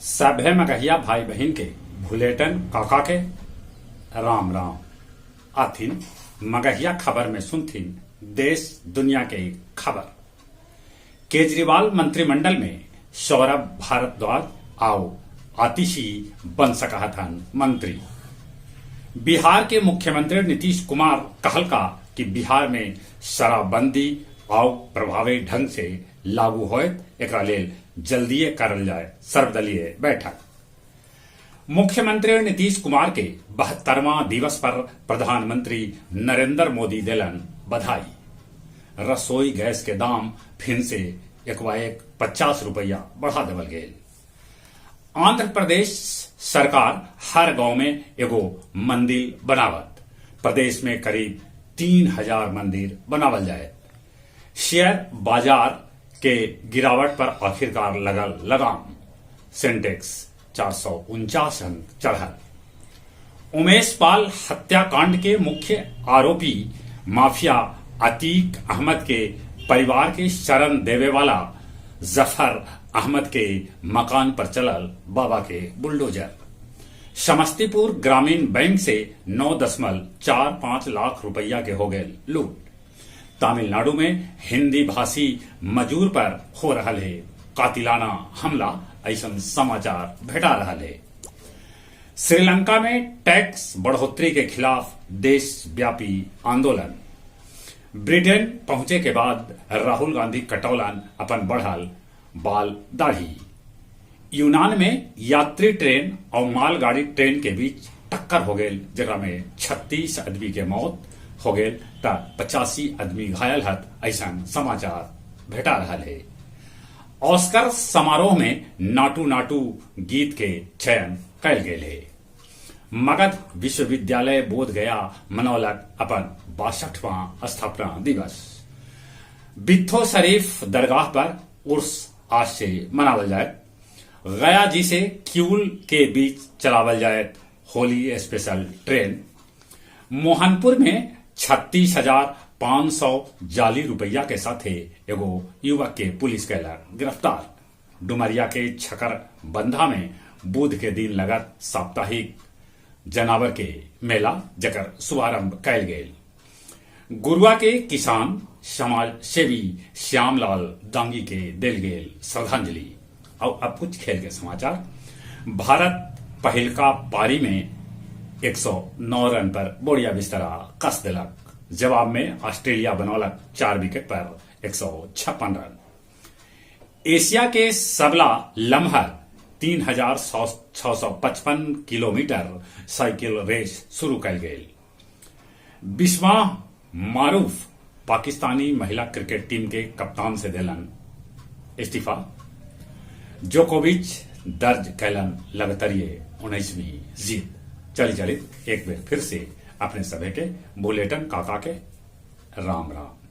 सभे मगहिया भाई बहिन के भुलेटन काका के राम राम। आथिन मगहिया खबर में सुनथिन देश दुनिया के खबर। केजरीवाल मंत्रिमंडल में सौरभ भारद्वाज आउ आतिशी बन सकऽ हथन मंत्री। बिहार के मुख्यमंत्री नीतीश कुमार कहलका कि बिहार में शराबबंदी आउ प्रभावी ढंग से लागू होयत, एकरा लेल जल्दीये करल जाय सर्वदलीय बैठक। मुख्यमंत्री नीतीश कुमार के 72वां दिवस पर प्रधानमंत्री नरेंद्र मोदी देलन बधाई। रसोई गैस के दाम फिन से एकवाएक 50 रुपया बढ़ा देवल गेल। आंध्र प्रदेश सरकार हर गांव में एगो मंदिर बनावत। प्रदेश में करीब 3000 मंदिर बनावल जायत। शेयर बाजार के गिरावट पर आखिरकार लगल लगाम। सेंसेक्स 449 अंक चढ़ल। उमेश पाल हत्याकांड के मुख्य आरोपी माफिया अतीक अहमद के परिवार के शरण देवे वाला जफर अहमद के मकान पर चलल बाबा के बुलडोजर। समस्तीपुर ग्रामीण बैंक से 9.45 लाख रुपया के हो गए लूट। तमिलनाडु में हिंदी भाषी मजूर पर हो रहा है कातिलाना हमला, ऐसा समाचार भेटा रहा है। श्रीलंका में टैक्स बढ़ोतरी के खिलाफ देशव्यापी आंदोलन। ब्रिटेन पहुंचे के बाद राहुल गांधी कटौलन अपन बढ़ल बाल दाढ़ी। यूनान में यात्री ट्रेन और मालगाड़ी ट्रेन के बीच टक्कर हो गई, जकरा में 36 आदमी के मौत हो गए त 85 आदमी घायल हत, ऐसा समाचार भेटा रहा है। ऑस्कर समारोह में नाटू नाटू गीत के चयन कैल गेल है। मगध विश्वविद्यालय बोध गया मनौलक अपन 62वां स्थापना दिवस। बित्थो शरीफ दरगाह पर उर्स आज से मनावल जाए। गया जी से किऊल के बीच चलावल जाए होली स्पेशल ट्रेन। मोहनपुर में 36,500 जाली रुपया के साथे एगो युवक के पुलिस कैलक गिरफ्तार। डुमरिया के छकर बंधा में बुध के दिन लगत साप्ताहिक जनावर के मेला, जकर शुभारंभ कैल गेल। गुरुआ के किसान समाज सेवी श्यामलाल दांगी के देल गेल श्रद्धांजलि। और अब कुछ खेल के समाचार। भारत पहिलका पारी में 109 रन पर बोरिया बिस्तरा कस दिलक। जवाब में ऑस्ट्रेलिया बनौलक 4 विकेट पर 156 रन। एशिया के सबला लम्हर 3655 किलोमीटर साइकिल रेस शुरू कैल गेल। बिस्माह मारूफ पाकिस्तानी महिला क्रिकेट टीम के कप्तान से देलन इस्तीफा। जोकोविच दर्ज कैलन लगातारिये 19वीं जीत। चली चली एक बेर फिर से अपने सभे के बुलेटन काका के राम राम।